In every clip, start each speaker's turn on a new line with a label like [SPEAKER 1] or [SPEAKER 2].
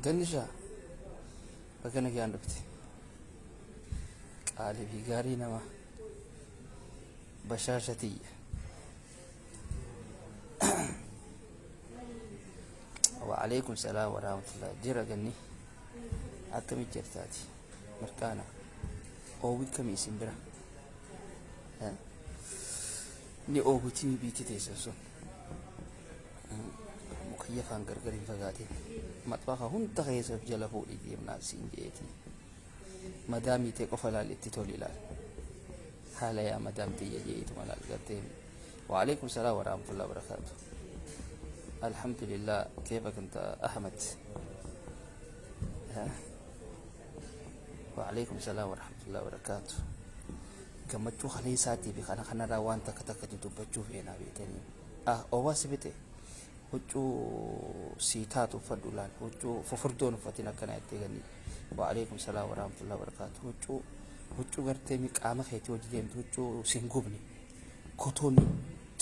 [SPEAKER 1] Gannishaa, baga nagaan dhufte. Qaalii fi gaarii nama bashaasha tiyya. Wa'alaikum salaam wa rahmatullah. Jira ganni, akkami jirtaati? Mirqaana oowwi kamii isin bira? Ni oowwitii biitti teessan sun? Mukayyafaan gargar hin fagaatin. Maxxafa hunda keessa of jala fuudhii deemnaa siin jeeti. Madaamii tee qofa laal, itti toli laal. Haala yaa madaam tiyya jeetuma laal gartee. Wa'alaikum salaam wa rahmatullah wa barakaatu. Alhamdulillah, كيفك انت احمد؟ ها؟ وعليكم السلام ورحمة الله وبركاته. Gammachuu kaleessaatii fi kana kanarraa waan takka takka dubbachuu feenaa beekanii. Ah, oowwaa si bite, huccuu sii taatu uffadhu laal, huccuu fufurdoon uffatin akkana jettee ganni. Wa'alaikum salaam wa rahmatullahi wa barakaatu. Huccuu gartee qaama keetii hojii deemtu, huccuu siin gubne, kotoon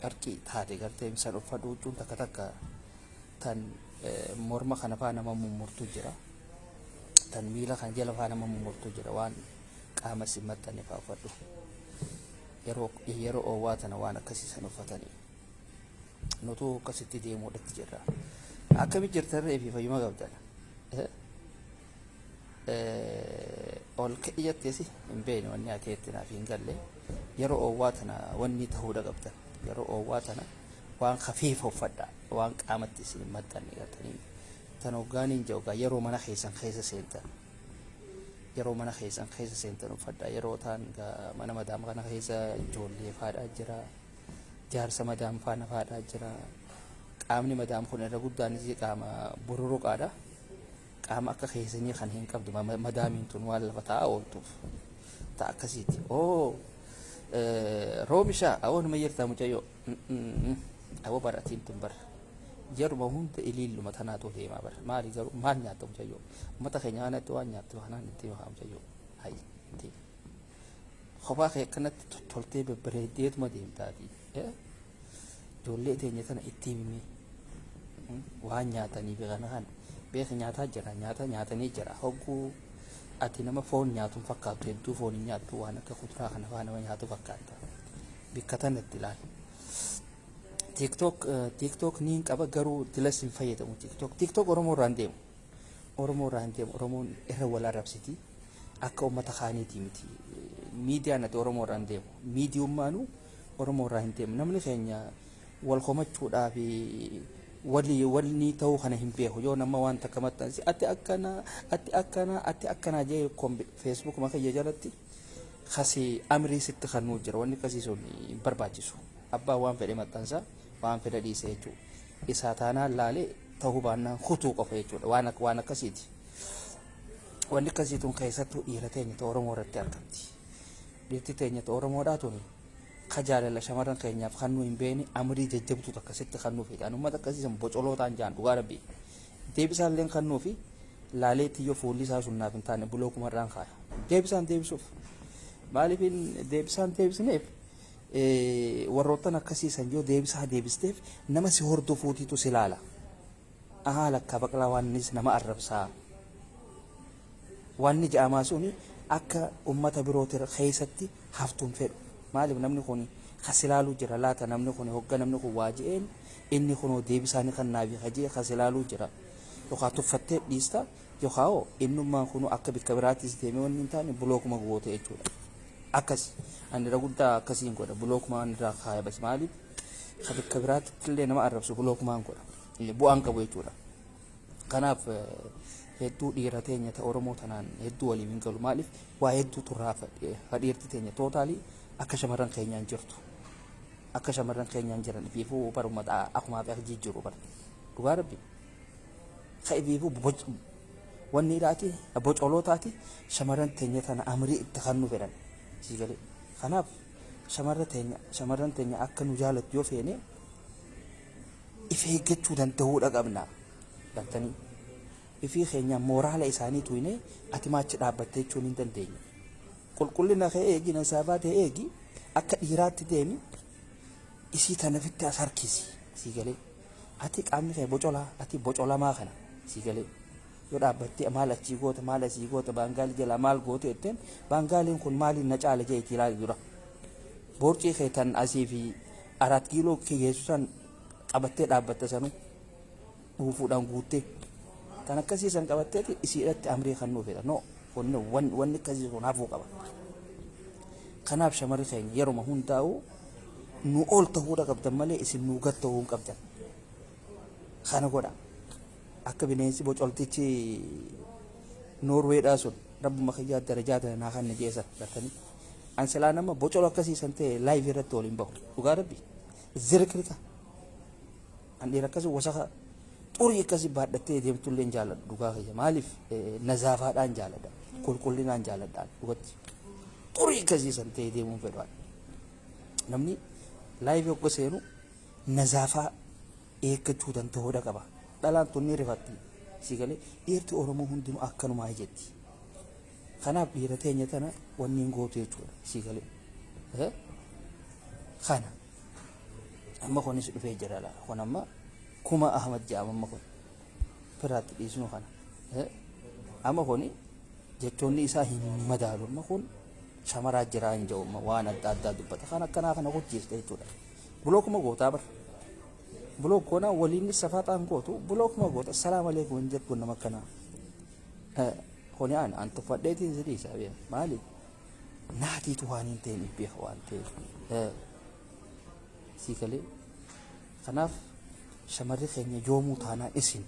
[SPEAKER 1] carqii taate gartee san uffadhu. Huccuun takka takka tan morma kana faa nama mummurtu jira, tan miila kana jala faa nama mummurtu jira. Waan qaama si maxxanne faa uffadhu. Yeroo oowwaa tana waan akkasii san uffatanii nutuu akkasitti deemuudhatti jirra. Akkami jirtarree fi fayyuma qabdan? Ol ka'i jetteesi hin beekne, wanni ati itti naaf hin galle. Yeroo oowwaa tana wanni ta'uudha qabdan, yeroo oowwaa tana waan khafiifa uffadha, waan qaamatti isin hin maxxanne gartanii. Tan hoggaaniin jedhu yeroo mana keessan keessa seentan, yeroo mana keessan keessa seentan uffadha. Yeroo ta'an mana madaam kana keessa ijoollee faadhaa jira, jaarsa madaam faana faadhaa jira. Qaamni madaam kun irra guddaanis qaama bururuqaadha. Qaama akka keessanii kan hin qabdu madaamiin tun, waan lafa taa'aa ooltuuf ta'a akkasiiti. Oo, roomishaa, awwa numa jirtaa mucayyoo? Awwa baratiin tun bara jaruma hunda iliilluma tanaatu deemaa bara. Maali garuu, maal nyaatta mucayyoo? Uummata keenya kanatti waan nyaattu kanaan itti haa mucayyoo, hayi itti kophaa kee akkanatti tottoltee babbareeddeetuma deemtaati. Ijoollee teenya tana itti himime waan nyaatanii fi kana kana beeki. Nyaataa jira, nyaata nyaatanii jira. Hogguu ati nama foon nyaatu fakkaattu, hedduu foon hin nyaattu, waan akka kuduraa kana faa nama nyaatu fakkaata. Bikka tanatti ilaali. TikTok niin qaba, garuu dilas hin fayyadamu TikTok. TikTok Oromoo irraa hin deemu. Oromoo irraa hin deemu. Oromoon irra wal arrabsiti. Akka uummata kaaniitii miti. Miidiyaan ati Oromoo irraa hin deemu. Miidiyummaanuu Oromoo irraa hin deemu. Namni keenya wal komachuudhaa fi walii walni ta'uu kana hin beeku. Yoo nama waan takka maxxansi, "Ati akkana, ati akkana, ati akkana" jee Facebook kiyya jalatti kasi amrii sitti kannuu jira. Wanni akkasii sun hin barbaachisu. Abbaan waan fedhe maxxansa, waan fedhe dhiise jechuudha. Isaa taanaan laalee, ta'uu baannaan kutuu qofa jechuudha. Waan akkasiiti. Wanni akkasii tun keessattuu dhiira teenya ta'e Oromoo irratti argamti. Dhiirti teenya ta'e Oromoodhaa tuni ka jaalala shamarran keenyaaf kannuu hin beekne amrii jajjabtuu takka sitti kannuu fedhe. Ani uummata akkasii san bocolootaan jaan, dhugaa rabbii. Deebisaan illee kannuu fi laalee tiyyoo fuulli isaa sun naaf hin taane bulookumarraan kaaya. Deebisaan deebisuuf. Maaliif deebisaan deebisneef? Warroottan akkasii san yoo deebisaa deebisteef nama si hordofuutiitu si laala. Ahaa, lakkaa baqlaa waan innis nama arrabsaa. Wanni ja'amaa suni akka ummata birooti keessatti haftuun fedhu. Maaliif namni kun kasilaaluu jira laata? Namni kun hogga namni kun waa je'een inni kunoo deebisaa ni kannaafi kajee kasilaaluu jira. Yookaan tuffattee dhiista, yookaan hoo innummaan kunuu akka bikka biraattis deemee wanni hin taane bulookuma goote jechuudha. Akkas ani irra guddaa akkasiin godha, bulookuma irraa kaaya bas. Maaliif ka bikka biraatti illee nama arrabsu bulookumaan godha, bu'aan qabu jechuudha. Kanaaf hedduu dhiira teenya ta Oromoo tanaan hedduu waliif hin galu. Maaliif waa hedduu turraa dhiirti teenya tootaalii akka shamarran keenyaan jirtu. Akka shamarran keenyaan jiran ifiifuu baruma akkuma fi akka jijjiiru bara. Dhugaa rabbi. Ka ifiifuu wanni hidhaati bocolootaati shamarran teenya tana amrii itti kannu fedhan. Sii galee. Kanaaf shamarran teenya akka nu jaalattu yoo feene if eeggachuu danda'uudha qabna. Gartanii ifii keenya mooraala isaanii tuyne ati maachi dhaabbattee jechuun hin dandeenyu. Qulqullina kee eegi, nasaabaa ta'e eegi, akka dhiiraatti deemi, isii tana fitti as harkisi. Sii galee, ati qaamni kee bocolaa, ati bocolamaa kana, sii galee. Yoo dhaabbattee maal achii goota, maal asii goota, baangaalii jalaa maal goote jetteen, baangaaliin kun maaliin na caala jee itti ilaali dura. Boorcii kee tan asii fi araat kiiloo kiyyeessu san qabattee dhaabbatta sanuu dhuufuudhaan guuttee. Tan akkasii san qabatteeti isiidhatti amrii kennuu fedha. No, kun wanni akkasii kun hafuu qaba. Kanaaf shamarri keenya yeruma hundaa'u nu ol ta'uudha qabdan malee isin nu gad ta'uu hin qabdan. Kana godha. Akka bineensi bocoltichi Noorweedhaa sun rabbuma kiyyaa darajaa tana naa kanna jeesan gartanii. An silaa nama bocolo akkasii san ta'e live irratti waliin bahu. Dhugaa rabbi. Zirqirqa. An dhiira akkasii wasaka xurii akkasii baadhattee deemtullee hin jaaladhu dhugaa kiyya. Maaliif nazaafaadhaan jaaladha. Qulqullinaan jaaladhaan dhugatti. Xurii akkasii san ta'e deemuun fedhu. Namni live hogga seenu nazaafaa eeggachuu danda'uudha qaba. Dhalaan tun ni rifatti. Si galee dhiirti Oromoo hundinuu akkanumaa jetti. Kanaaf dhiira teenya tana wanni hin gootu jechuudha. Si galee. Kana. Amma kunis dhufee jira laa. Kun amma kuma Ahmad jedhama amma kun. Firaatti dhiisnu kana. Amma kuni jechoonni isaa hin madaalu. Amma kun shamaraa jiraa hin jedhu amma waan adda addaa dubbata. Kan akkanaa kana gochiiste jechuudha. Blockuma gootaa bara. Block goonaa waliin safaaxaan gootu blockuma goota salaam aleekum hin jettu nama akkanaa. Kuni an tuffadheetiin si dhiisa beeka. Maaliif? Naatiitu waan hin ta'in beeka waan ta'eef. Sii galee. Kanaaf shamarri keenya yoomuu taanaan isin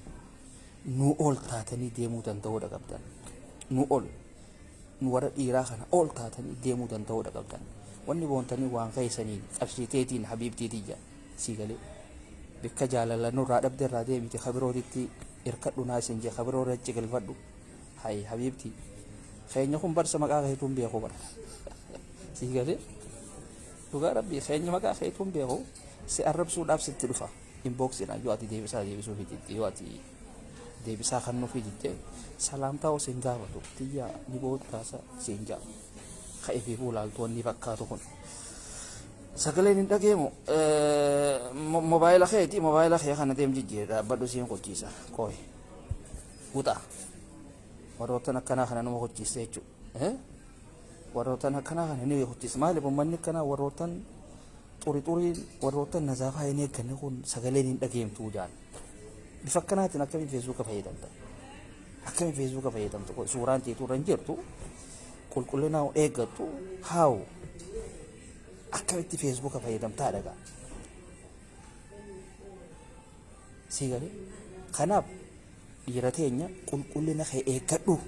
[SPEAKER 1] nu ol taatanii deemuu danda'uudha qabdan. Nu ol. Nu warra dhiiraa kana ol taatanii deemuu danda'uudha qabdan. Wanni boontanii waan keessanii qabsiiteetiin habiibtiitiyya. Sii galee. Bikka jaalala nurraa dhabde irraa deemite kabirootitti hirkadhu naa isin jee kabiroo irra ciqilfadhu. Hayi habiibtii. Keenya kun barsa maqaa keetuun beeku bara. Sii galee. Dhugaa rabbii keenya maqaa keetuun beeku si arrabsuudhaaf sitti dhufa. Inboxiidhaan yoo ati deebisaa deebisuu fi didde, yoo ati deebisaa kennuu fi didde, salaamtaa osoo hin gaafatu tiyyaa ni boottaasa siin ja'a. Ka ifiifuu laaltu wanni fakkaatu kun. Sagaleen hin dhageemu. Mobaayila keeti, mobaayila kee kana deem jijjiire dhaabbadhu siin qochiisa. Kooyi. Wuxa. Warroottan akkanaa kana nama qochiista jechuudha. Warroottan akkanaa kana ni qochiisa. Maaliif uummanni akkanaa warroottan xurii xuriin warroottan nazaafaa hin eegganne kun sagaleen hin dhageemtuu jaan. Bifa akkanaatiin akkamiin Facebooka fayyadamta? Akkamiin Facebooka fayyadamta? Suuraan teetuu irra hin jirtu. Qulqullina eeggattu haawu. Akkamitti Facebooka fayyadamtaa dhagaa? Sii galee? Kanaaf dhiira teenya qulqullina kee eeggadhu.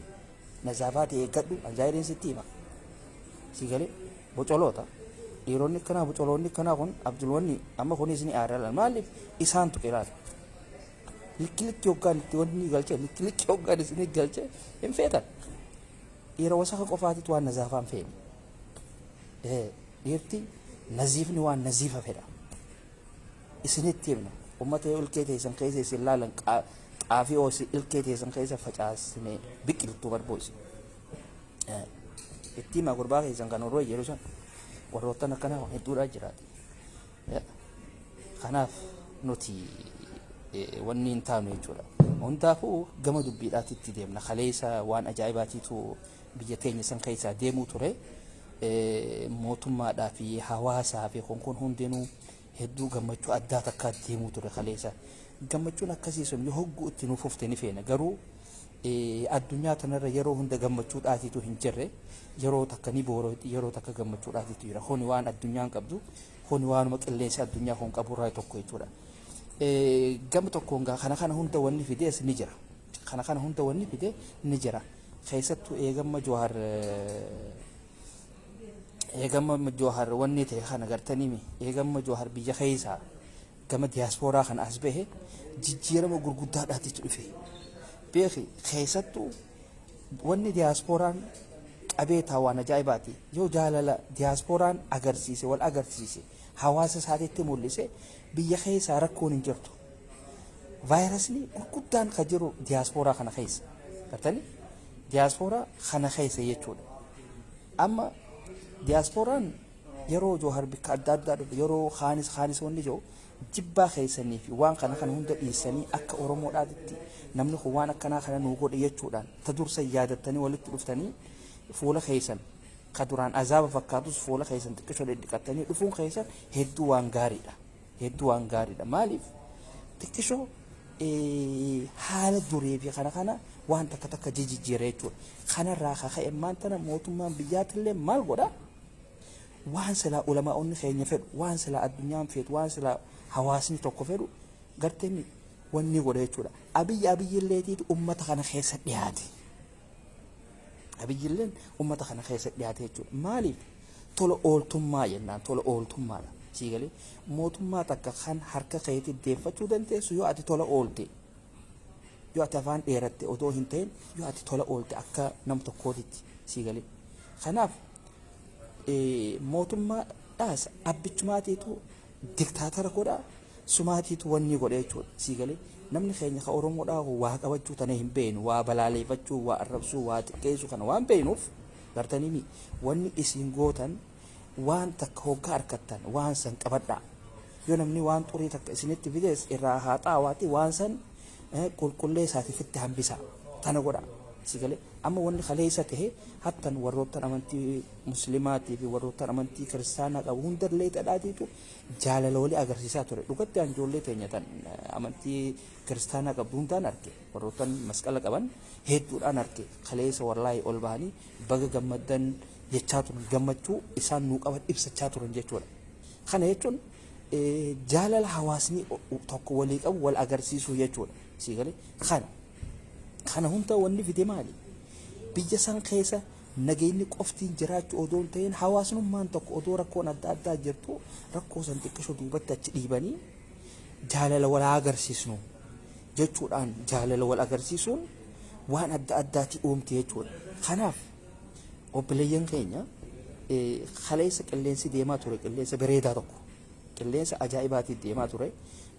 [SPEAKER 1] Nazaafaa ta'e eeggadhu. Anzaayiriin sitti hima. Sii galee? Bocoloota. Dhiironni akkanaa bocoloonni akkanaa kun Abdulwanni amma kunis ni aara. Maaliif isaan tuqe laata? Likki likki hoggaan itti wanni galchee likki likki hoggaan isin galchee hin feetan. Dhiira wasaka qofaatitu waan nazaafaa hin feene. Dhiirti naziifni waan naziifa fedha. Isinitti himna. Uummata yoo ilkee teessan keessa isin laalan xaafii oosi ilkee teessan keessa facaasne biqiltuu barboosi. Itti himaa gurbaa keessan kan horroo jedhu san warroottan akkanaa hedduudhaa jiraati. Kanaaf nuti wanni hin taanu jechuudha. Hundaafuu gama dubbiidhaatti itti deemna. Kaleessa waan ajaa'ibaatiitu biyya teenya san keessaa deemuu ture. Mootummaadhaa fi hawaasaa fi kun kun hundinuu hedduu gammachuu addaa takkaa deemuu ture kaleessa. Gammachuun akkasii sun yoo hogguu itti nuuf fufte ni feena. Garuu addunyaa tanarra yeroo hunda gammachuudhaatiitu hin jirre, yeroo takka ni boorootti, yeroo takka gammachuudhaatiitu jira. Kuni waan addunyaan qabdu, kuni waanuma qilleensi addunyaa kun qaburraa tokko jechuudha. Gama tokkoon gaa kana kana hunda wanni fidees ni jira. Kana kana hunda wanni fide ni jira. Keessattuu eegamma Jawaar wanni ta'e kana gartanii, eegamma Jawaar biyya keessaa gama diyaaspooraa kana as bahe jijjiirama gurguddaadhaatitu dhufe. Beeki, keessattuu wanni diyaaspooraan qabee taa waan ajaa'ibaati. Yoo jaalala diyaaspooraan agarsiise, wal agarsiise, hawaasa isaatitti mul'ise, biyya keessaa rakkoon hin jirtu. Vaayirasni gurguddaan kan jiru diyaaspooraa kana keessa. Gartanii diyaaspooraa kana keessa jechuudha. Amma diyaaspooraan Yeroo Joohar bikka adda addaa dhufe, yeroo kaanis kaanis wanni jiru jibbaa keessanii fi waan kana kana hunda dhiisanii akka Oromoodhaatitti namni kun waan akkanaa kana nuu godhe jechuudhaan ta dursa yaadattanii walitti dhuftanii fuula keessan ka duraan azaaba fakkaatus fuula keessan xiqqishoo dhidhiqattanii dhufuun keessan hedduu waan gaariidha. Hedduu waan gaariidha. Maaliif xiqqishoo haala duree fi kana kana waan takka takka jijjiira jechuudha. Kanarraa kaka'e maan tana mootummaan biyyaatillee maal godha? Waan silaa ulamaa'onni keenya fedhu, waan silaa addunyaan feetu, waan silaa hawaasni tokko fedhu gartee wanni godha jechuudha. Abiyyi Abiyyilleetiitu ummata kana keessa dhiyaate. Abiyyilleen ummata kana keessa dhiyaate jechuudha. Maaliif? Tola ooltummaa jennaan tola ooltummaadha. Sii galee mootummaa takka kan harka keetti deeffachuu dandeessu yoo ati tola oolte, yoo ati afaan dheeratte odoo hin ta'in yoo ati tola oolte akka nam tokkootitti sii galee. Kanaaf mootummaadhaas abbichumaatiitu diktaatara godha sumaatiitu wanni godha jechuudha. Sii galee namni keenya ka Oromoodhaa waa qabachuu tana hin beeknu, waa balaaleeffachuu, waa arrabsuu, waa xiqqeessuu kana waan beeknuuf gartanii wanni isin gootan waan takka hoggaa harkattan waan san qabadhaa. Yoo namni waan xurii takka isinitti fides irraa haa xaawaati waan san qulqullee isaatiifitti hambisa. Tana godha. Si galee amma wanni kaleessa tahe hattan warroottan amantii muslimaatii fi warroottan amantii kiristaanaa qabu hundallee dhadhaatiitu jaalala walii agarsiisaa ture. Dhugatti an ijoollee teenya tan amantii kiristaanaa qabdu hundaan arge. Warroottan masqala qaban hedduudhaan arge. Kaleessa wallaahi ol bahanii baga gammaddan jechaa turan, gammachuu isaan nuu qaban ibsachaa turan jechuudha. Kana jechuun jaalala hawaasni tokko walii qabu wal agarsiisuu jechuudha. Sii galee kana hunda wanni fide maali? Biyya san keessa nageenyi qoftiin jiraachuu odoo hin ta'in hawaasnummaan tokko odoo rakkoon adda addaa jirtu rakkoo san xiqqishoo duubatti achi dhiibanii jaalala wal agarsiisnu jechuudhaan jaalala wal agarsiisuun waan adda addaati uumti jechuudha. Kanaaf obboleeyyan keenya kaleessa qilleensi deemaa ture qilleensa bareedaa tokko, qilleensa ajaa'ibaatiin deemaa ture,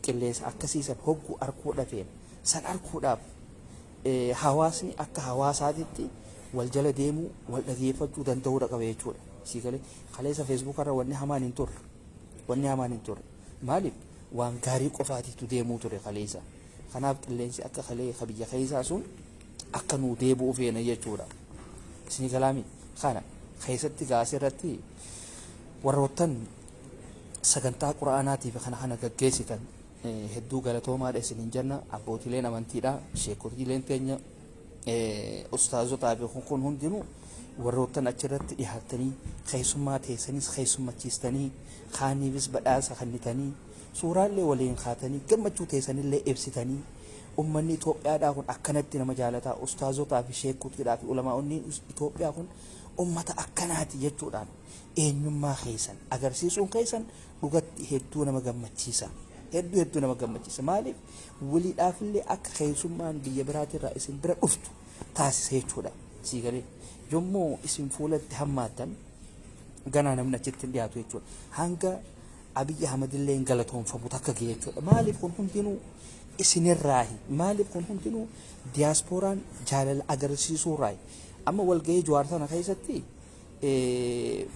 [SPEAKER 1] qilleensa akkasiisan hogguu arguu dhafeen san arguudhaaf hawaasni akka hawaasaatitti wal jala deemuu wal dhageeffachuu danda'uudha qaba jechuudha. Sii galee kaleessa feesbuukarra wanni hamaan hin turre, wanni hamaan hin turre. Maaliif waan gaarii qofaatitu deemuu ture kaleessa. Kanaaf qilleensi akka kalee ka biyya keessaa sun akka nuu deebi'u feena jechuudha. Isinii galaami kana keessatti gaasii irratti warroottan sagantaa quraanaatiif kana kana gaggeessitan hedduu galatoomaadha isiniin jenna. Abbootiileen amantiidha, sheekotiileen teenya, ustaazotaa fi kun hundinuu warroottan achirratti dhihaattanii keessummaa teessanis keessummachiistanii kaaniifis badhaasa kennitanii suuraallee waliin kaatanii gammachuu teessanillee ibsitanii ummanni Itoophiyaadhaa kun akkanatti nama jaalataa, ustaazotaa fi sheekotiidhaa fi ulamaa'onni Itoophiyaa kun ummata akkanaati jechuudhaan eenyummaa keessan agarsiisuun keessan dhugatti hedduu nama gammachiisa. Hedduu hedduu nama gammachiisa. Maaliif waliidhaafillee akka keessummaan biyya biraatirraa isin bira dhuftu taasisa jechuudha. Sii galee yommuu isin fuulatti hammaattan ganaa namni achitti hin dhiyaatu jechuudha. Hanga Abiyyi Ahmadillee hin galatoonfamu takka ga'e jechuudha. Maaliif kun hundinuu isinirraahi? Maaliif kun hundinuu diyaaspooraan jaalala agarsiisuurraahi? Amma walgahii Jawaar sana keessatti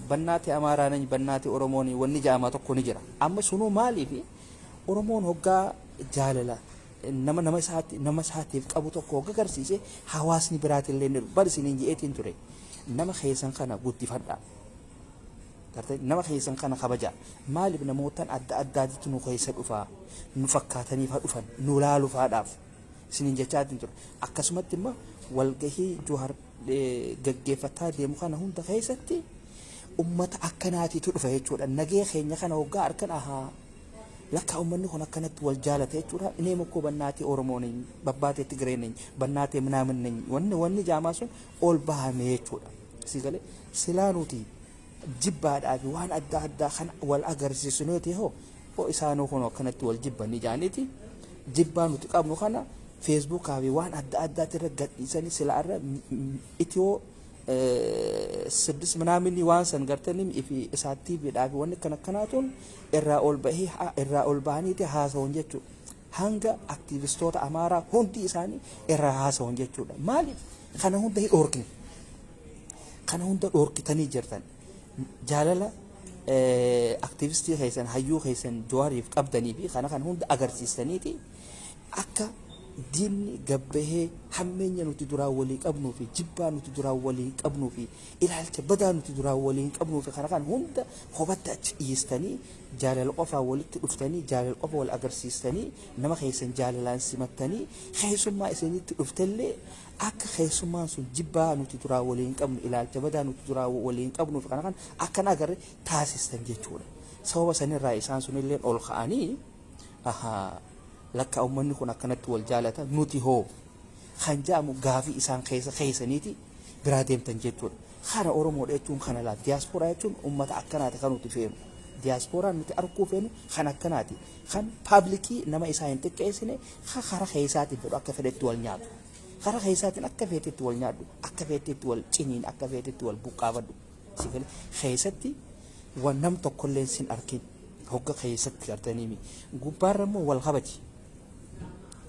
[SPEAKER 1] bannaatee Amaaraa nañ bannaatee Oromoon wanni ja'amaa tokko ni jira. Amma sunuu maaliif Oromoon hoggaa jaalala nama nama isaati nama isaatiif qabu tokko hogga agarsiise hawaasni biraatillee ni dhufu. Bari isiniin je'eetiin ture. Nama keessan kana guddifadhaa. Gartee nama keessan kana kabajaa. Maaliif namootaan adda addaatitu nu keessa dhufaa, nu fakkaataniifa dhufan, nu laalufaadhaaf isiniin jechaatiin ture. Akkasumatti immoo walgahii Jawaar gaggeeffataa deemu kana hunda keessatti ummata akkanaatiitu dhufa jechuudha. Nagee keenya kana hoggaa harkan ahaa lakkaa ummanni kun akkanatti wal jaalata jechuudha. Inni mukkoo bannaatee Oromoo ነኝ babbaatee Tigree ነኝ bannaatee ምናምን ነኝ wanni wanni jaamaa sun ol bahame jechuudha. Si galee silaa nuti jibbaadhaa fi waan adda addaa kan wal agarsiisu nuti hoo hoo isaanuu kun akkanatti wal jibbanii jaaniiti jibbaa nuti qabnu kana feesbuukaa fi waan adda addaati irra gadhiisanii silaa irra itiyoo ስድስት ምናምን waan san gartanii fi isaatti fi wanni akkana akkanaatuun irraa ol bahee irraa ol bahaniiti haasa'uun jechuudha. Hanga aktiivistoota Amaaraa hundi isaanii irraa haasa'uun jechuudha. Maaliif kana hunda hin dhoorkine? Kana hunda dhoorkitanii jirtan. Jaalala Aktivistii keessan, hayyuu keessan Jawaariif qabdanii fi kana kan hunda agarsiistaniiti akka diinni gabbahee hammeenya nuti duraan walii qabnuu fi jibbaa nuti duraan walii qabnuu fi ilaalcha badaa nuti duraan waliin qabnuu fi kana kan hunda kophaatti achi dhiyeessanii, jaalala qofaa walitti dhuftanii, jaalala qofa wal agarsiistanii, nama keessan jaalalaan simattanii, keessummaa isinitti dhuftellee akka keessummaan sun jibbaa nuti duraan waliin qabnu, ilaalcha badaa nuti duraan waliin qabnuu fi kana kan akkan agarre taasistan jechuudha. Sababa sanirraa isaan sunillee ol ka'anii, ahaa, lakka uummanni kun akkanatti wal jaalata, nuti hoo kan jedhamu gaafii isaan keessa keessaniiti biraa deemtan jechuudha. Kana Oromoodha jechuun kana laata. Diyaaspooraa jechuun uummata akkanaati kan nuti feenu. Diyaasporaan nuti arguu feenu kan akkanaati. Kan public nama isaa hin xiqqeessine, kan karaa keessaatiin fedhu akka fedhetti wal nyaatu. Karaa keessaatiin akka feetetti wal nyaadhu, akka feetetti wal ciniin, akka feetetti wal buqqaafadhu. Keessatti waan nam tokkollee sin arkin hogga keessatti gartanii. Gubbaarra immoo wal kabaji.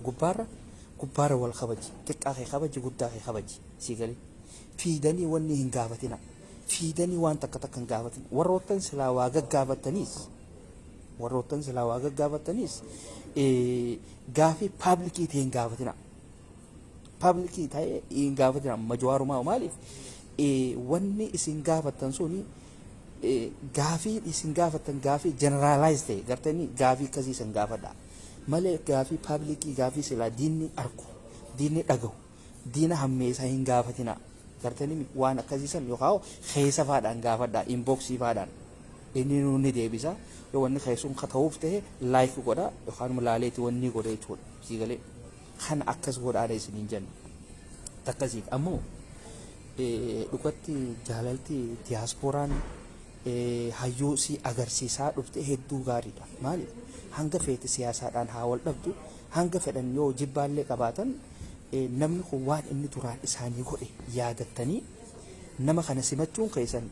[SPEAKER 1] Gubbaarra wal kabaji. Xiqqaa kee kabaji, guddaa kee kabaji. Si galee fiidanii wanni hin gaafatina. Fiidanii waan takka takka hin gaafatin. Warroottan silaa waa gaggaafataniis gaafii public ta'e hin gaafatina. Public ta'e hin gaafatina. Majawaarumaa maaliif wanni isin gaafattan suni, gaafii isin gaafattan gaafii generalize ta'e gartanii, gaafii akkasii isin gaafadha malee gaafii public, gaafii silaa diinni argu, diinni dhagahu, diina hammeessaa hin gaafatina. Gartanii waan akkasiisan yookaan keessa faadhaan gaafadha, inbox faadhaan inni ni deebisa. Yoo wanni keessuun ka ta'uuf ta'e like godha yookaan laaleeti wanni godha jechuudha. Siigalee kan akkas godhaadha isiniin jenna. Takkasiif ammoo dhugatti jaalalti diyaaspooraan hayyuu si agarsiisaa dhufte hedduu gaariidha. Maaliif, hanga feete siyaasaadhaan haa wal dhabdu, hanga fedhan yoo jibbaallee qabaatan, namni kun waan inni duraan isaanii godhe yaadattanii nama kana simachuun keessan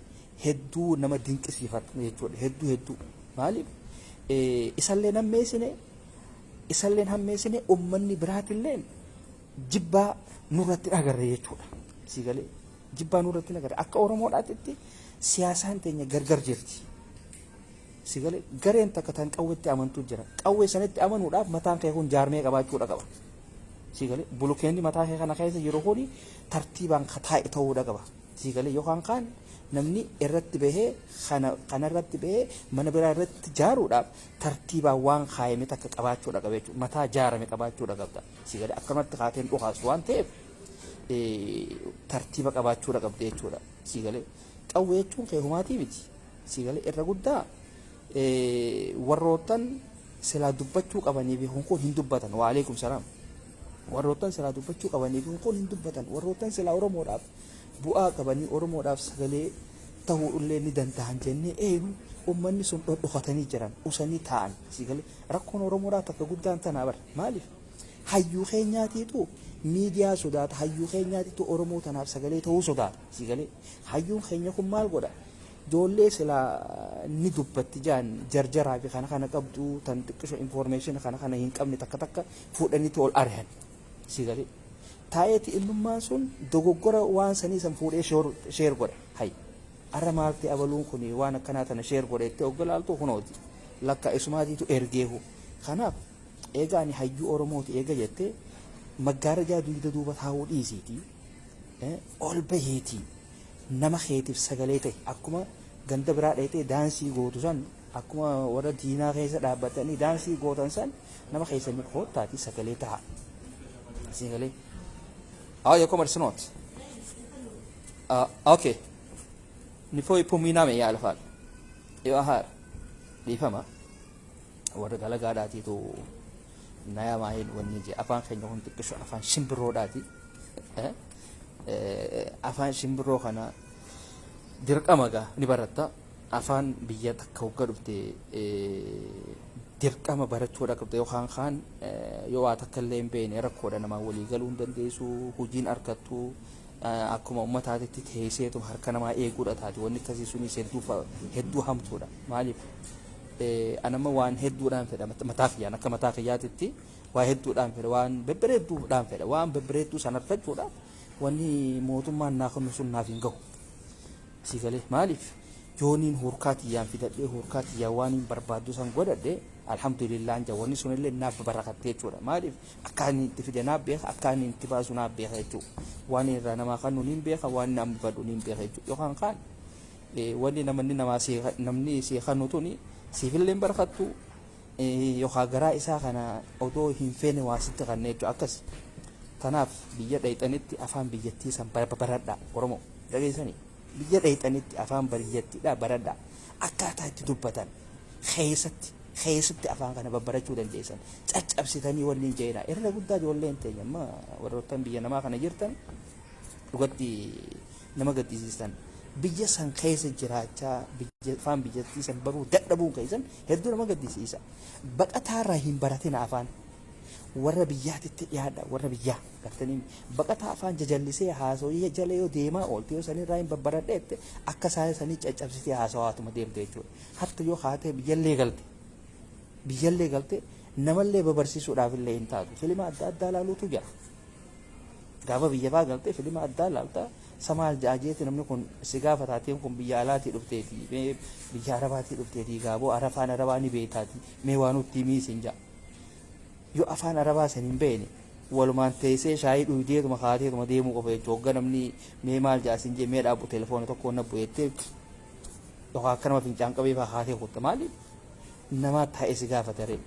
[SPEAKER 1] hedduu nama dinqisiifatu jechuudha. Hedduu hedduu. Maaliif, isallee hammeessine, isalleen hammeessine, uummanni biraatillee jibbaa nurratti agarre jechuudha. Siigalee jibbaa nurratti agarre. Akka Oromoodhaatitti siyaasaan teenya gargar jirti. Siigalee gareen takka tan qawweetti amantuu jira. Qawwee sanitti amanuudhaaf mataan kee kun jaarmee qabaachuudha qaba. Siigalee bulukeenni mataa kee kana keessa jiru kuni tartiibaan taa'e ta'uudha qaba. Siigalee yookaan kaan namni irratti bahee kana irratti bahee mana biraa irratti jaaruudhaaf tartiibaan waan kaayame takka qabaachuudha qaba jechuudha. Mataa jaarame qabaachuudha qabda. Siigalee akkanumatti kaateen dhukaastu waan ta'eef tartiiba qabaachuudha qabda jechuudha. Siigalee qawwee jechuun kee humaatii miti. Siigalee irra guddaa warroottan silaa dubbachuu qabanii fi kun hin dubbatan. Waalaikum salaam. Warroottan silaa dubbachuu qabanii fi kun hin dubbatan. Warroottan silaa Oromoodhaaf bu'aa qabanii, Oromoodhaaf sagalee ta'uu illee ni danda'an jennee eenu, uummanni sun dhodhokatanii jiran, usanii taa'an. Siigalee rakkoon Oromoodhaaf takka guddaan tanaa bara. Maaliif, hayyuu keenyaatiitu miidiyaa sodaata, hayyuu keenyaatiitu Oromoo tanaaf sagalee ta'uu sodaata. Siigalee hayyuun keenya kun maal godha? Ijoollee silaa ni dubbatti jaan jarjaraa fi kana kana qabdu, tan xiqqisho information kana kana hin qabne takka takka fuudhaniitu ol ari'an. Siigalee taa'eeti innummaan sun dogoggora waan sanii san fuudhee share godha. Hay, arra maalti abaluun kun waan akkanaa tana share godhe itti oggolaaltu kunooti lakka isumaatiitu ergeehu. Kanaaf eega ani hayyuu Oromooti eega jettee, maggaarajaa dugda duuba taa'uu dhiisiiti ol baheetii nama keetiif sagalee ta'e. Akkuma ganda biraa dheetee daansii gootu san, akkuma warra diinaa keessa dhaabbatanii daansii gootan san, nama keessanii koottaati sagalee ta'a. Sagalee. Ja, jag kommer snart. Okej. Okay. Ni får ju påminna mig i alla fall. Jag är här. Dhiifama. Warra dalagaadhaatiitu nayamaa hin wanni jee. Afaan keenya kun xiqqisho afaan shimbirroodhaati. Afaan shimbirroo kana dirqama gaa ni baratta. Afaan biyya takka hogga dhufte dirqama barachuudha qabda, yookaan kaan yoo waa takka illee hin beekne rakkoodha. Namaa walii galuu hin dandeessu, hojiin argattu, akkuma uummataatitti teesseetu harka namaa eeguudha taati. Wanni akkasii sunis hedduu hedduu hamtuudha. Maaliif, anama waan hedduudhaan fedha, mataa kiyyaan, akka mataa kiyyaatitti waa hedduudhaan fedha, waan bebbereedduudhaan fedha. Waan bebbereedduu san argachuudhaaf wanni mootummaan naa kennu sun naaf hin gahu. Si galee? Maaliif, Yooniin hurkaa tiyyaan fidadhee, hurkaa tiyyaan waan hin barbaaddu san godhadhe, alhamdulillah jaa. Wanni sunillee naaf barakattee jechuudha. Maaliif? Akka inni itti fide naaf beeka, akka inni itti baasu naaf beeka jechuudha. Waan irraa namaa kennu niin beeka, waan namni fadhu niin beeka jechuudha. Yookaan kaan wanni namni namaa namni sii kennu tuni siifillee hin barakattu, yookaan garaa isaa kana odoo hin feene waa sitti kanne jechuudha akkas. Tanaaf biyya dhayxanitti afaan biyyattii san baradhaa. Oromoo, dhageessanii? Biyya dhayxanitti afaan biyyattiidha baradhaa. Akkaataa itti dubbatan keessatti afaan kana babbarachuu dandeessan caccabsitanii waliin jeena. Irra guddaa ijoolleen teenya amma warroottan biyya namaa kana jirtan dhugatti nama gaddisiistan. Biyya san keessa jiraachaa biyya afaan biyyattii san baruu dadhabuun keessan hedduu nama gaddisiisa. Baqataarraa hin baratina afaan. Warra biyyaatitti dhiyaadha. Warra biyyaa gartanii baqataa afaan jajallisee haasawii jala yoo deemaa oolte, yoo sanirraa hin babbaradheette, akka isaan sanii caccabsitee haasawaatuma deemte jechuudha. Hatta yoo haatee biyyallee galte namallee babarsiisuudhaaf illee hin taatu. Filima adda addaa laaluutu jira. Gaafa biyya faa galte filima addaa laalta. Samaal ja'ajeeti namni kun si gaafataatiin kun biyya alaatii dhufteeti, mee biyya arabaatii dhufteeti, gaaboo afaan arabaa ni beektaati, mee waa nutti himii siin ja'a. Yoo afaan arabaa san hin beekne, walumaan teessee shaayii dhugdeetuma kaateetuma deemuu qofa jechuudha. Hogga namni mee maal ja'a siin jee, mee dhaabbu, telefoona tokko na bu'eettee yookaan akka nama fincaan qabee faa kaatee kutta. Maaliif? Namaa taa'ee si gaafata ree.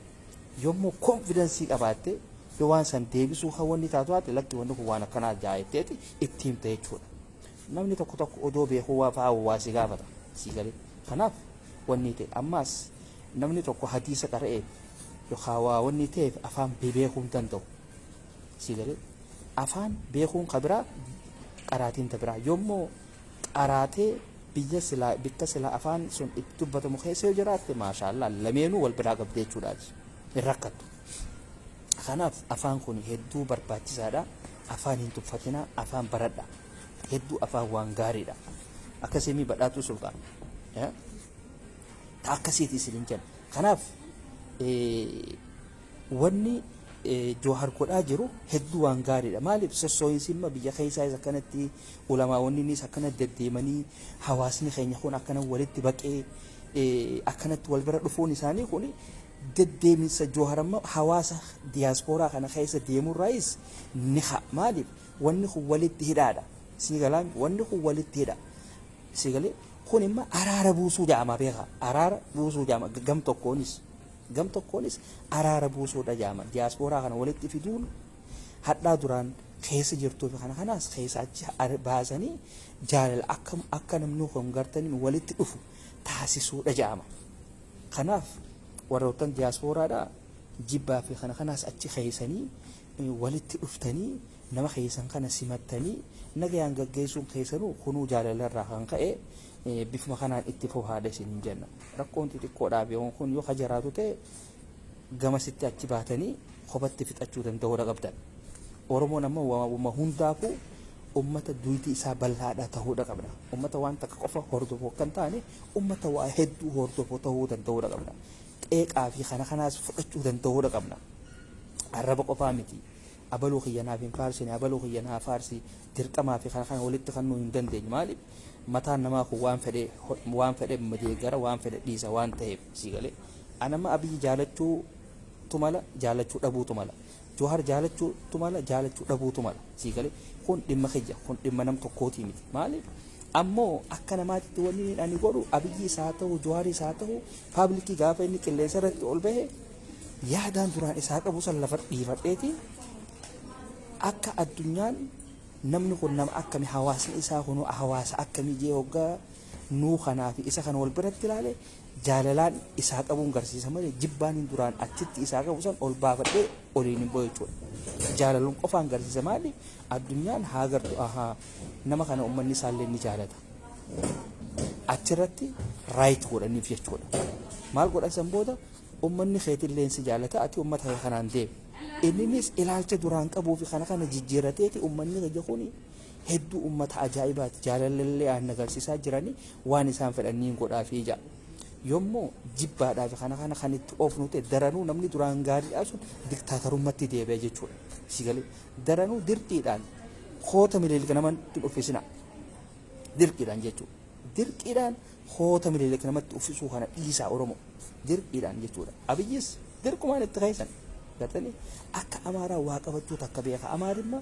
[SPEAKER 1] Yommuu confidence qabaatte, yoo waan san deebisuu kan wanni taatu haate, lakki, wanni kun waan akkanaa jaa'etteeti itti himta jechuudha. Namni tokko tokko odoo beekuu waa fa'aa waa si gaafata si galee. Kanaaf wanni ta'e ammaas namni tokko hadiisa qara'eef yookaan waa wanni ta'eef afaan beekuu hin danda'u. Si galee, afaan beekuun ka biraa, qaraatiin ta biraa. Yommuu qaraatee biyya silaa bikka silaa afaan sun itti dubbatamu keessa yoo jiraatte, maashaallah, lameenuu wal biraa qabdee jechuudhaati. Hin rakkattu. Kanaaf afaan kun hedduu barbaachisaadha. Afaan hin tuffatinaa, afaan baradha. Hedduu afaan waan gaariidha. Akkasii badhaatuu sultaan. Ta akkasiiti isin jenna. Kanaaf wanni Joohar godhaa jiru hedduu waan gaariidha. Maaliif? Sossooyinsi immoo biyya keessaa isa akkanatti, ulamaawwannis akkana deddeemanii, hawaasni keenya kun akkana walitti baqee akkanatti wal bira dhufuun isaanii kun deddeeminsa Joohar amma hawaasa diyaaspooraa kana keessa deemurraayis ni ha'a. Maaliif? Wanni kun walitti hidhaadha. Sii galaami, wanni kun walitti hidha. Sii galee, kun immoo araara buusuu jedhama, beekaa. Araara buusuu jedhama gam tokkoonis. Gam tokkoonis araara buusuudha jedhama. Diyaaspooraa kana walitti fiduun hadhaa duraan keessa jirtuu fi kana kanaas keessa achi baasanii jaalala akka namni kun gartanii walitti dhufu taasisuudha jedhama. Kanaaf warroottan diyaaspooraadhaa jibbaa fi kana kanaas achi keessanii walitti dhuftanii nama keessan kana simattanii nagayaan gaggeessuun keessanuu kunuu jaalalarraa kan ka'e bifuma kanaan itti fufaadha isin hin jenna. Rakkoon xixiqqoodhaaf yoo kun yoo jiraatu ta'e, gamasitti achi baatanii kophatti fixachuu danda'uudha qabdan. Oromoon ammoo waanuma hundaafuu ummata duyti isaa bal'aadha ta'uudha qabna. Ummata waan takka qofa hordofu akka hin taane, ummata waa hedduu hordofu ta'uu danda'uudha qabna. Qeeqaa fi kana kanaas fudhachuu danda'uudha qabna. Arraba qofaa miti. Abaluu kiyya naaf hin faarsine, abaluu kiyya naa faarsi, dirqamaa fi kana kana walitti kannuu hin dandeenyu. Maaliif? Mataan namaa kun waan fedhe madeegara, waan fedhe dhiisa waan ta'eef, si galee. Anama Abiyyi jaalachuutu mala, jaalachuu dhabuutu mala. Johaar jaalachuutu mala, jaalachuu dhabuutu mala. Si galee, kun dhimma kiyya, kun dhimma nam tokkootii miti. Maaliif? Ammoo akka namaatitti wanni ani godhu, Abiyyi isaa ta'u, Johaaris haa ta'u, public gaafa inni qilleensa irratti ol bahe, yaadaan duraan isaa qabu san lafa dhiifadheeti akka addunyaan namni kun nama akkami, hawaasni isaa kun hawaasa akkamii jee hoggaa nuu kanaa fi isa kana wal biratti ilaale, jaalalaan isaa qabuun garsiisa malee jibbaan hin duraan achitti isaa qabu san ol baafadhee oliin hin bo'u jechuudha. Jaalaluun qofaan garsiisa. Maali? Addunyaan haa gartu, ahaa, nama kana uummanni isaallee ni jaalata. Achirratti right godhaniif jechuudha. Maal godhan san booda? Uummanni keetillee si jaalata, ati uummata kee kanaan deemi. Inninis ilaalcha duraan qabuu fi kana kana jijjiirrateeti, uummanni kiyya kuni hedduu uummata ajaa'ibaati, jaalalallee aan agarsiisaa jiranii, waan isaan fedhanii godhaafii ja'a. Yommuu jibbaadhaa fi kana kana kan itti oofnu ta'e, daranuu namni duraan gaariidhaa sun diktaatarummaatti deebi'a jechuudha. Si galee, daranuu dirqiidhaan koota miliilika namatti dhuffisina. Dirqiidhaan jechuudha. Dirqiidhaan Hoota Minilik namatti uffisuu kana dhiisaa Oromoo, dirqiidhaan jechuudha. Abiyyis dirqumaan itti keessan gartanii akka Amaaraa waa qabachuu takka beeka. Amaarimmaa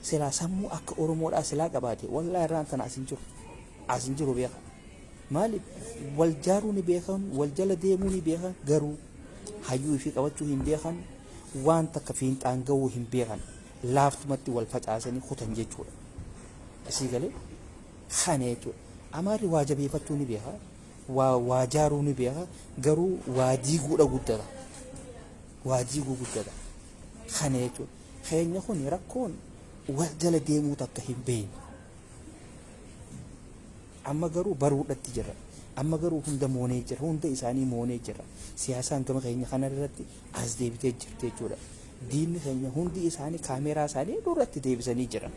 [SPEAKER 1] silaa sammuu akka Oromoodhaa silaa qabaate, wallaahi irraan tana as hin jiru, as hin jiru beeka. Maaliif? Wal jaaruu ni beekan, wal jala deemuu ni beekan, garuu hayyuu ifii qabachuu hin beekan, waan takka fiinxaan gahuu hin beekan, laaftumatti wal facaasanii kutan jechuudha. Asii galee kana jechuudha. Amaarri waa jabeeffachuu ni beeka, waa jaaruu ni beeka, garuu waa diiguudha guddata. Waa diiguu guddata. Kana jechuudha. Keenya kun rakkoon wal jala deemuu takka hin beekne. Amma garuu baruudhatti jira. Amma garuu hunda moonee jira. Hunda isaanii moonee jira. Siyaasaan gama keenya kana irratti as deebitee jirti jechuudha. Diinni keenya hundi isaanii kaameeraa isaanii duratti deebisanii jiran.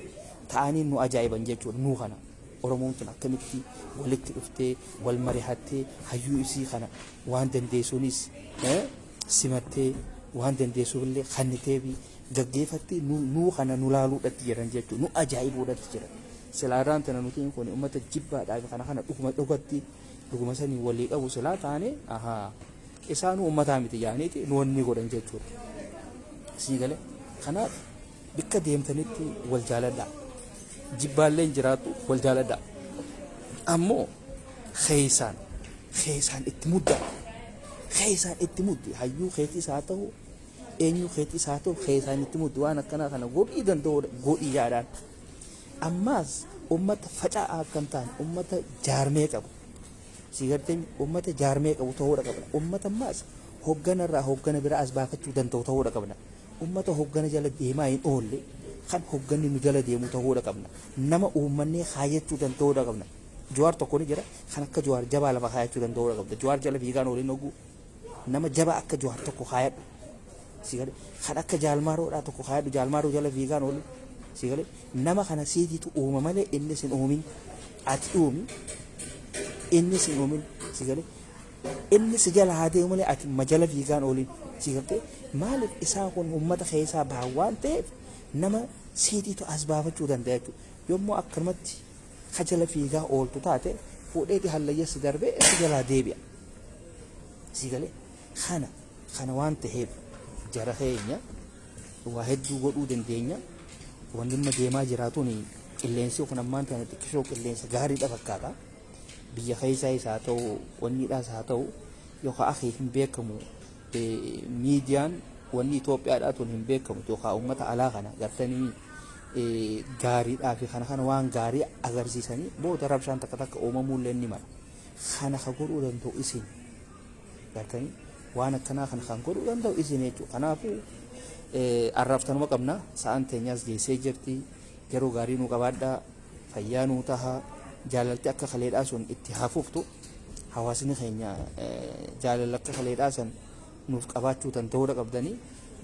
[SPEAKER 1] Ta'anii nu ajaa'iban jechuudha nuu kana. Oromoon tun akkamitti walitti dhuftee, wal mari'attee, hayyuu isii kana waan dandeessuunis simattee, waan dandeessuufillee kanniteefi gaggeeffatti nuu kana nu laaluudhatti jiran jechuudha. Nu ajaa'ibuudhatti jiran. Silaarraan tana nutiin kun uummata jibbaadhaaf kana kana dhuguma dhugatti dhuguma sanii walii qabu silaa taane, ahaa, isaanuu uummataa miti jaaniiti nu wanni godhan jechuudha. Sii galee? Kanaaf bikka deemtanitti wal jaaladhaa. Jibbaallee hin jiraattu, wal jaaladhaa. Ammoo keessaan keessaan itti muddaa. Keessaan itti muddi, hayyuu keetis haa ta'u, eenyu keetis haa ta'u, keessaan itti muddi, waan akkanaa kana godhii danda'u godhii yaadhaan. Ammaas uummata faca'aa akka hin taane, uummata jaarmee qabu. Si gartee, uummata jaarmee qabu ta'uudha qabna. Uummata ammaas hoogganarraa hooggana biraa as baafachuu danda'u ta'uudha qabna. Uummata hooggana jala deemaa hin oolle, kan hoogganni nu jala deemu ta'uudha qabna. Nama uummannee kaayachuu danda'uudha qabna. Jawaar tokko ni jira, kan akka Jawaar jabaa lafa kaayachuu danda'uudha qabda. Jawaar jala fiigaan ooliin oguu nama jabaa akka Jawaar tokko kaayadhu. Si galee? Kan akka Jaalmaaroodhaa tokko kaayadhu, Jaalmaaroo jala fiigaan ooliin. Si galee? Nama kana siitiitu uuma malee inni sin uumin. Ati uumi, inni sin uumin. Si galee? Inni si jala haa deemu malee ati majala fiigaan ooliin. Si galtee? Maaliif? Isaan kun uummata keessaa bahan waan ta'eef, nama siitiitu as baafachuu danda'a jechuudha. Yommuu akkanumatti kajala fiigaa ooltu taate, fuudheeti hallayya si darbee si jalaa deebi'a. Si galee? Kana waan ta'eef, jara keenya, waa hedduu godhuu dandeenya. Wanni amma deemaa jiraatuun, qilleensi kun ammaan tana xiqqishoo qilleensa gaariidha fakkaata. Biyya keessaa isaa haa ta'u, wanniidhaas haa ta'u, yookaan akii hin beekamu, miidiyaan wanni Itoophiyaadhaa tun hin beekamu, yookaan uummata alaa kana gartanii gaariidhaa fi kana kana waan gaarii agarsiisanii booda rabshaan takka takka uumamuullee ni mala. Kana ka godhuu danda'u isin, gartanii, waan akkanaa kana kan godhuu danda'u isin jechuudha. Kanaafuu arraabtanuma qabna, sa'aan teenyaas geessee jirti. Yeroo gaarii nuu qabaadhaa, fayyaa nuu taha, jaalalti akka kaleedhaa sun itti hafuftu, hawaasni keenya jaalala akka kaleedhaa san nuuf qabaachuu danda'uudha qabdanii,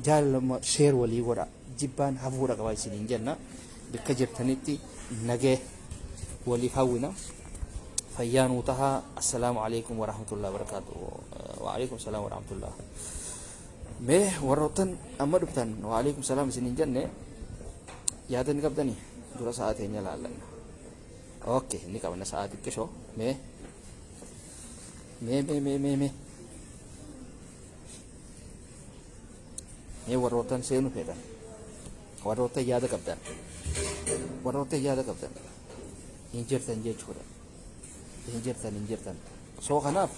[SPEAKER 1] jaalalama share walii godha, jibbaan hafuudha qaba isiniin jenna. Bakka jirtanitti nagee waliif hawwina, fayyaa nuu taha. Assalaamu alaikum warahmatullahi wabarakaatu. Waalaikum salaam warahmatullah. Mee warroottan amma dhuftan, waalaikum salaam isiniin jenne. Yaada ni qabdanii? Dura sa'a teenya laallanna. Okay, ni qabna sa'a xiqqishoo. Mee mee mee mee mee mee mee warroottan seenu fedhan, warroottan yaada qabdan, warroottan yaada qabdan hin jirtan jechuudha. Hin jirtan, hin jirtan. So kanaaf,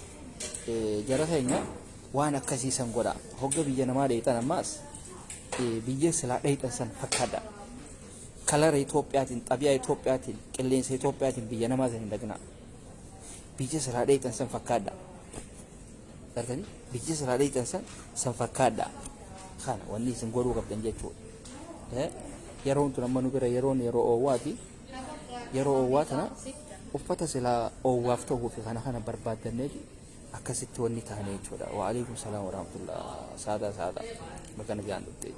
[SPEAKER 1] jara keenya, waan akkasiisan godha. Hogga biyya namaa dheeyxan, ammaas biyya silaa dheeyxan san fakkaadha. Kalara Itoophiyaatiin, xabiyaa Itoophiyaatiin, qilleensa Itoophiyaatiin biyya namaa san hin dhaqnaa. Biyya silaa dheeyxan san fakkaadha. Gartanii, biyya silaa dheeyxan san fakkaadha. Kana wanni isin godhuu qabdan jechuudha. Yeroon tun amma nu bira yeroon yeroo oowwaati. Yeroo oowwaa tana uffata silaa oowwaaf ta'uu fi kana kana barbaaddanneeti akkasitti wanni taane jechuudha. Waalaikum salaam warahmatullah. Saadaa, saadaa, bakka nagaan dhufte.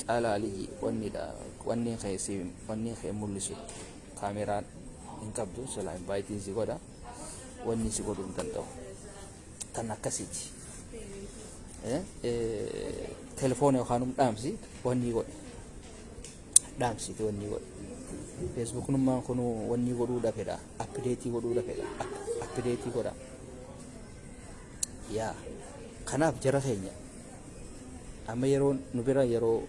[SPEAKER 1] Caalaa Aliyyi, wannidha, wanni keessi wanni kee mul'isu kaameraan hin qabdu, silaa invite si godha, wanni si godhuu hin danda'u. Tan akkasiiti. Telefoona yookaan dhaamsi wanni godhe. Dhaamsite wanni godhu. Feesbuuknummaan kun wanni godhuudha fedha. Update godhuudha fedha. Update godha. Yaa kanaaf jara keenya, amma yeroo nu bira yeroo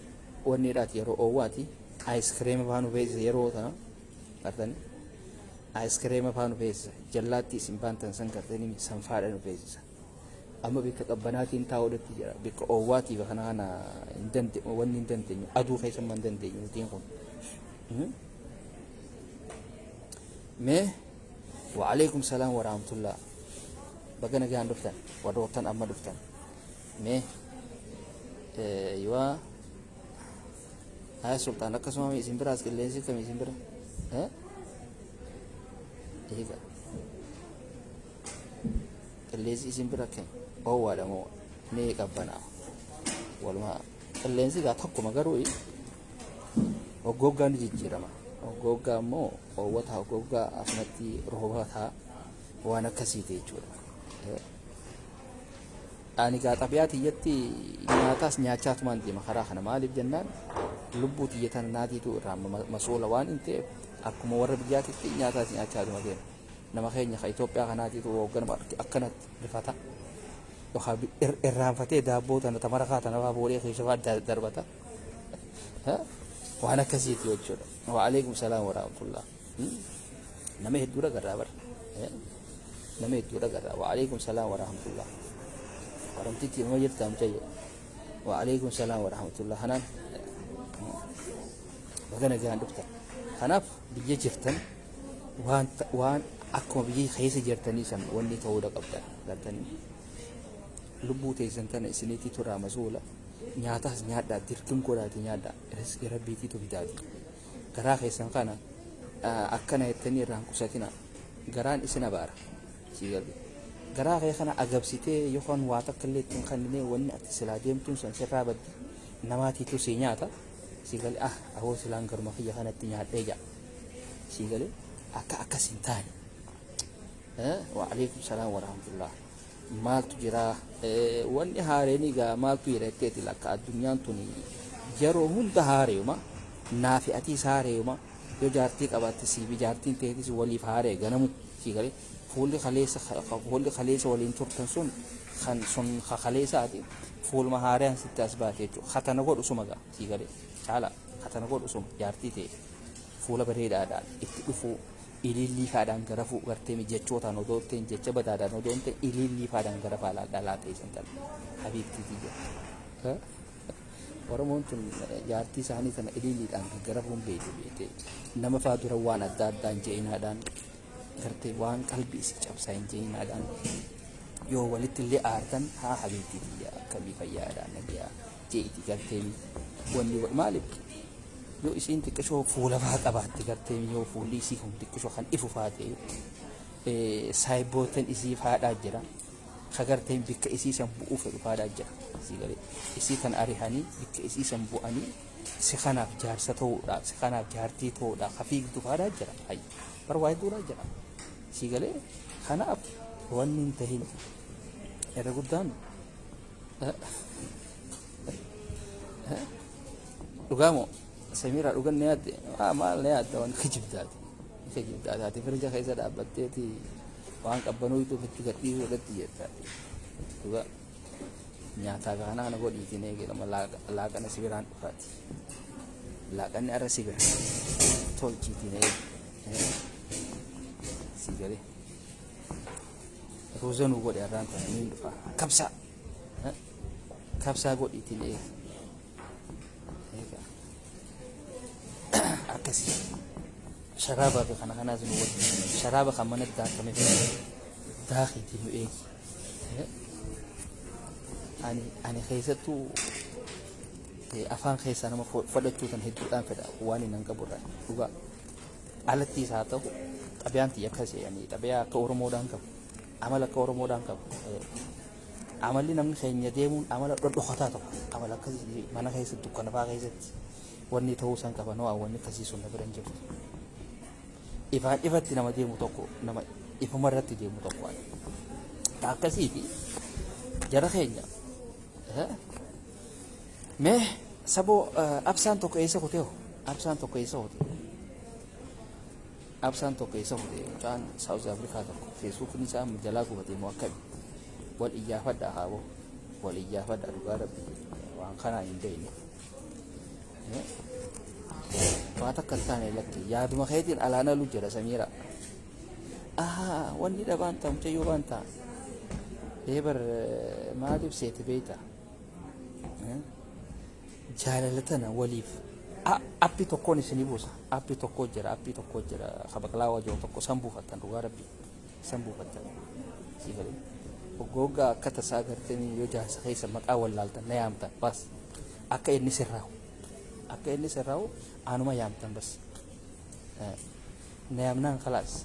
[SPEAKER 1] wanniidhaati, yeroo oowwaati, aayiskireema faa nu feesisa. Yeroo tana gartanii aayiskireema faa nu feesisa. Jallaatti isin baantan san gartanii sanfaadha nu feesisa. Amma bikka qabbanaatiin taa'uudhatti jira. Bikka oowwaatiif kana hin dande, wanni hin dandeenyu, aduu keessa hin dandeenyu nutiin kun. Mee wa'aleekum salaam wa rahmatullah. Baga nagaan dhuftan warroottan amma dhuftan. Mee yoo haya sultaan, akkasuma isin biraas qilleensi kamii isin bira? Eega qilleensi isin bira akkami? Oowwaadha moo ni qabbanaa? Walumaa qilleensi gaa tokkuma, garuu hoggoggaa ni jijjiirama. Hoggoggaa immoo oowwataa, hoggoggaa asumatti roobataa, waan akkasiiti jechuudha. Ani gaa xabiyaa tiyyatti nyaataas nyaachaatumaan deema karaa kana. Maaliif jennaan, lubbuu tiyya tana naatiitu irraa masuula waan hin ta'eef, akkuma warra biyyaatitti nyaataas nyaachaatuma deema. Nama keenya ka Itoophiyaa kanaatiitu hoogganama akkanatti rifata. Yookaan irraanfatee daabboo tana tamarakaa tana fa'aa fuudhee keessa fa'aa darbata. Waan akkasiiti jechuudha. Wa'aleekum salaam wa rahmatullah. Nama hedduudha garraa bara. Nama hedduudha garraa. Wa'aleekum salaam wa rahmatullah. Haramtitti nama jirta mucayyo. Wa'aleekum salaam wa rahmatullah. Kanaan baga nagaan dhuftan. Kanaaf biyya jirtan waan akkuma biyya keessa jirtanii san wanni ta'uudha qabdan gartanii. Lubbuu teessan tana isinitti turaa masuula. Nyaataas nyaadhaa, dirqim godhaati nyaadhaa. Riskii rabbiitiitu fidaati. Garaa keessan kana akkana jettanii irraan qusatina. Garaan isin abaara. Sii galu. Garaa kee kana agabsitee yookaan waa takka illee ittiin kenninee, wanni ati silaa deemtuun san sirraa baddi. Namaatiitu si nyaata. Sii galee, ah awoo silaan garuma kiyya kanatti nyaadhee jaa. Sii galee, akka akkas hin taane. Wa'aleekum salaam wa rahmatullah. Maaltu jira? Wanni haareen egaa maaltu jira jetteeti? Lakka addunyaan tuni yeroo hunda haareeyuma. Naafi atiis haareeyuma. Yoo jaartii qabaatte siifi jaartiin teetis waliif haaree ganamu. Sii galee, fuulli kaleessa waliin turtan sun kan sun kaleessaati, fuuluma haaraan sitti as baate jechuudha. Katana godhu suma gaa, sii galee, caala katana godhu suma jaartii ta'e fuula bareedaadhaan itti dhufuu, ilillii faadhaan garafuu, gartee jechootaan odoo ta'in, jecha badaadhaan odoo ta'in, ilillii faadhaan garafaa dhalaa ta'e san tana habiibtii tiyya. Oromoon tun jaartii isaanii tana ililliidhaan garafuun beekte beekte. Nama faa dura waan adda addaan je'inaadhaan, gartee waan qalbii isii cabsaa hin je'inaadhaan, yoo walitti illee aartan, haa habiibtii tiyya, akkamii, fayyaadhaan, nagayaa je'iti gartee wanni maaliif yoo isiin xiqqishoo fuula faa qabaatte, gartee yoo fuulli isii kun xiqqishoo kan ifu faa ta'e, saayibootan isii faadhaa jira. Ka garteen bikka isii san bu'uu fedhu faadhaa jira. Sii galee, isii kan arihanii bikka isii san bu'anii si kanaaf jaarsa ta'uudhaaf, si kanaaf jaartii ta'uudhaaf ka fiigdu faadhaa jira. Hayyi bar waa hedduudhaa jira. Sii galee, kanaaf wanni hin tahin irra guddaan dhugaamoo Samiraa dhugan ni yaadde? Maal ni yaadda? Waan kijibdaati, kijibdaati. Ati firija keessa dhaabbatteeti waan qabbanooytu ofitti gadhiisuu irratti jettaati. Dhugaa nyaataa kana kana godhiitiin eegalama. Laaqana si biraan dhufaati. Laaqanni arra si bira tolchiitiin eegi. Si galee, ruuza nu godhe arraan tana niin dhufa. Kabsaa kabsaa godhiitiin eegi. Eegaa akkasii sharaabaa fi kana kanaas nu godhe. Sharaaba kan mana daakame daakiitiin nu eegi. Ani keessattuu afaan keessaa nama fudhachuu tan hedduudhaan fedha waan hin qabu irraa. Dhugaa alattiis haa ta'u, xabiyaan tiyya akkasii. Ani xabiyaa akka Oromoodhaan qabu, amala akka Oromoodhaan qabu. Amalli namni keenya deemuun amala dhodhokataa tokko, amala akkasii mana keessatti dukkana fa'aa keessatti wanni ta'uu san qaba. Noo wanni akkasii sun na bira hin jirtu. Ifaan ifatti nama deemu tokko, nama ifuma irratti deemu tokko ani. Akkasiiti jara keenya. Mee saboo absaan tokko eessa kutee? Absaan tokko eessa hote? Absaan tokko eessa hote? Mucaan South Africa tokko Facebookni isaa jalaa gubate moo akkami? Wal iyyaafadha haaboo, wal iyyaafadha. Dhugaa Rabbi, waan kanaa hin beekne. Waa takka hin taane, lakki, yaaduma keetiin alaan alu jira. Samiira, ahaa, wanni dhabaan ta'a, mucayyoo baan ta'a. Eebar maaliif seete beeyta? Jaalala tana waliif appii tokkoon isinii buusa. Appii tokko jira, appii tokko jira, kabaqlaa wajoo tokko san buufattan. Dhugaa Rabbi, san buufattan. Sii galee hoggaa akka tasaa gartanii yoo jaarsa keessa maqaa wallaaltan na yaamtan. Bas, akka inni sirraa'u, akka inni sirraa'u anuma yaamtan. Bas, na yaamnaan khalaas.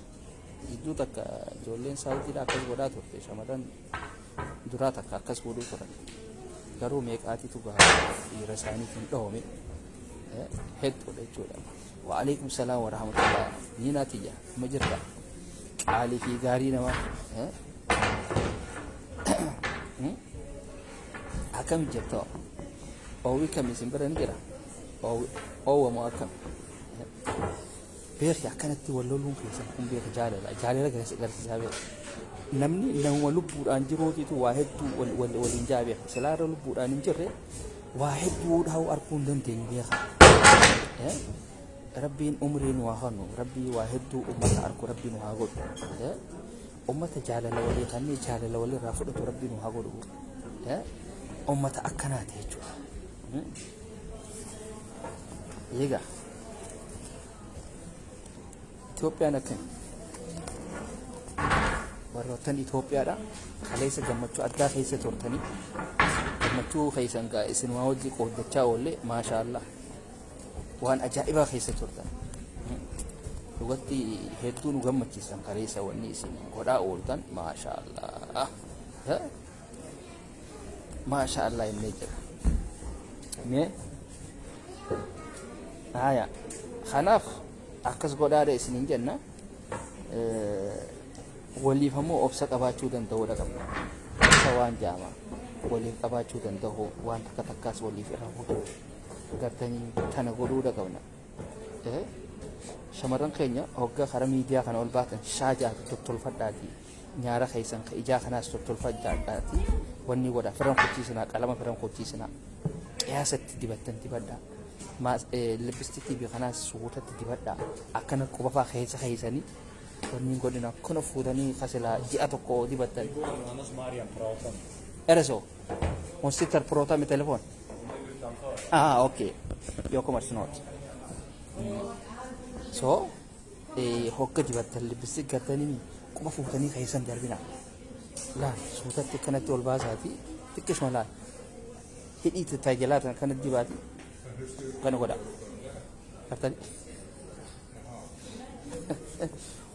[SPEAKER 1] Jidduu takka ijoolleen Saawudiidha akkas godhaa turte. Shamarran duraa takka akkas godhuu turan. Garuu meeqaatitu gahaa dhiira isaaniitiin dhoome hedduudha jechuudha. Wa'alaikum salaam wa rahmatullah. Niinaa tiyya, ma jirta? Qaalii fi gaarii namaa. Akkam jirta? Oowwi kam isin bira ni jira? Oowwa moo akkam? Beeki, akkanatti wal loluun keessan kun beeka jaalala. Jaalala garsiisaa beeka. Namni nama lubbuudhaan jiruutitu waa hedduu waliin jaa beeka. Silaarra lubbuudhaan hin jirre waa hedduu dhaa'uu arguu hin dandeenyu beeka. Rabbiin umrii nu haa kennu. Rabbii waa hedduu ummata argu Rabbii nu haa godhu. Ummata jaalala walii kannee jaalala walirraa fudhatu Rabbii nu haa godhu. Ummata akkanaati jechuudha. Egaa Itoophiyaan akkami? Warroottan Itoophiyaadha. Kaleessa gammachuu addaa keessa turtanii, gammachuu keessan gaa isin waa hojii qooddachaa oolle. Maasha Allah, waan ajaa'ibaa keessa turtan. Dhugatti hedduu nu gammachiisan kaleessa wanni isin godhaa ooltan. Maasha Allah, maasha Allah innee jira. Mee haya, kanaaf akkas godhaadha isiniin jenna. Waliif ammoo obsa qabaachuu danda'uudha qabna. Obsa waan jaama waliif qabaachuu danda'u, waan takka takkaas waliif irra fuudhu gartanii tana godhuudha qabna. Shamarran keenya hoggaa karaa miidiyaa kana ol baatan shaajaati tottolfadhaati, nyaara keessan ka ijaa kanaas tottolfadhaati. Wanni godha firan kuchiisinaa, qalama firan kuchiisinaa, qiyaasatti dibattan dibadhaa, lipstickii fi kanaas suutatti dibadhaa. Akkana qubafaa keessa keessanii wanni godhina akkana fuutanii kasilaa ji'a tokko dibattan.
[SPEAKER 2] Annars Mariam pratar.
[SPEAKER 1] Är det så? Hon sitter och pratar med telefon?
[SPEAKER 2] Hon är utanför.
[SPEAKER 1] Ah, okej. Jag kommer snart. Så, hogga dibattan lipstick gartanii quba fuutanii keessan darbina. Laal, suutatti akkanatti ol baasaati xiqqishuma laal. Hidhii tajaajilaa tan kanatti dibaati. Kana godha. Gartanii.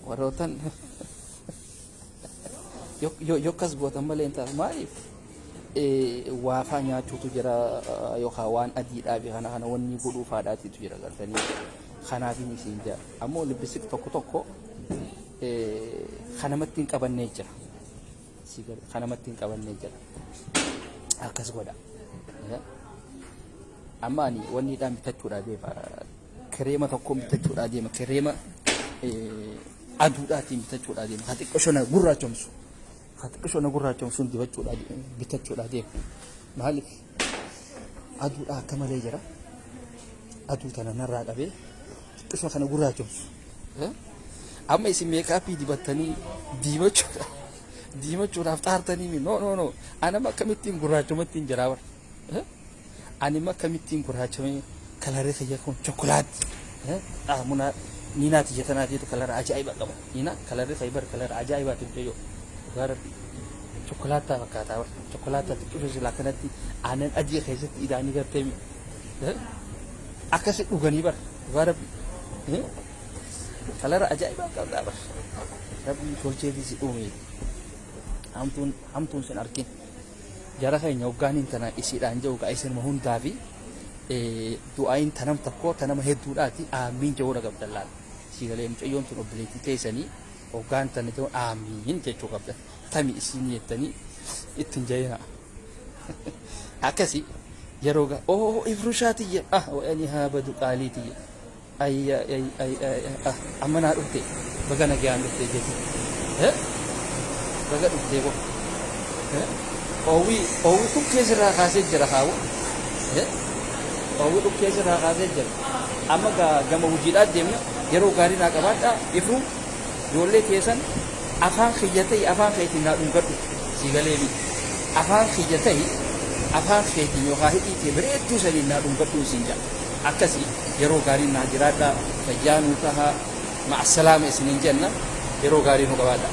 [SPEAKER 1] Warrootan yoo akkas gootan malee hin taatu. Maaliif? Waafaa nyaachuutu jira yookaan waan adiidhaa fi kana kana wanni godhuu faadhaatiitu jira gartanii. Kanaafin isin jira. Ammoo lipstick tokko tokko kanamatti hin qabannee jira. Kanamatti hin qabannee jira. Akkas godha. Amma ani wanni dhaan bitachuudhaa deema. Kireema tokko bitachuudhaa deema. Kireema aduudhaatiin bitachuudhaa deema. Ka xiqqoo shona gurraachomsu. Ka xiqqoo shona gurraachomsuun dibachuudhaa bitachuudhaa deema. Maaliif? Aduudhaa akka malee jira. Aduu tana narraa qabee xiqqoo kana gurraachomsu. Amma isin makeupii dibattanii diimachuudha. Diimachuudhaaf xaartanii? No, no, no. Anama akkamittiin gurraachumatti hin jiraa bara. Ani immoo akkamittiin gurraachamee colorri kiyya kun chocolate. Muna niinaati jetanaatiitu colora ajaa'iba qaba. Niina, colorri kiyya bara colora ajaa'ibaati mucayyoo. Dhugaa Rabbi. Chocolate fakkaataa bara. Chocolate xiqqoo silaa kanatti aannan adii keessatti idaanii gartee akkasi dhuganii bara. Dhugaa Rabbi. Colora ajaa'ibaa qabdaa bara. Rabbiin tolcheefi si uume. Hamtuun hamtuun sin argin. Jara keenya, hoggaaniin tana isiidhaan jedhu gaa isinuma hundaa fi du'aayin tanam tokko tanama hedduudhaati aamiin jedhuudha qabdan laal. Siigalee, mucayyoon tun obboleettii teessanii, hoggaan tana jedhu aamiin jechuu qabdan. Tami isiin jettanii ittiin jayina. Akkasi yeroo gaa oo ifrushaa tiyya, ah, wa'ani haa badu qaalii tiyya. Ay ay ay ay, amma naa dhufte. Baga nagaan dhufte jeeti. Baga dhuftee bo. Oowwii dhukkee sirraa kaasee jira kaawu. Oowwii dhukkee sirraa kaasee jira. Amma gama hojiidhaa deemna. Yeroo gaarii naa qabaadhaa. Ifuu ijoollee keessan afaan kiyya ta'e, afaan keetiin naa dhungadhu. Si galee miti? Afaan kiyya ta'e, afaan keetiin yookaan hidhii kee bareedduu saniin naa dhungadhu isin jedha. Akkasii yeroo gaarii naa jiraadhaa, fayyaa nuu tahaa, ma'asalaama isiniin jenna, yeroo gaarii nu qabaadhaa.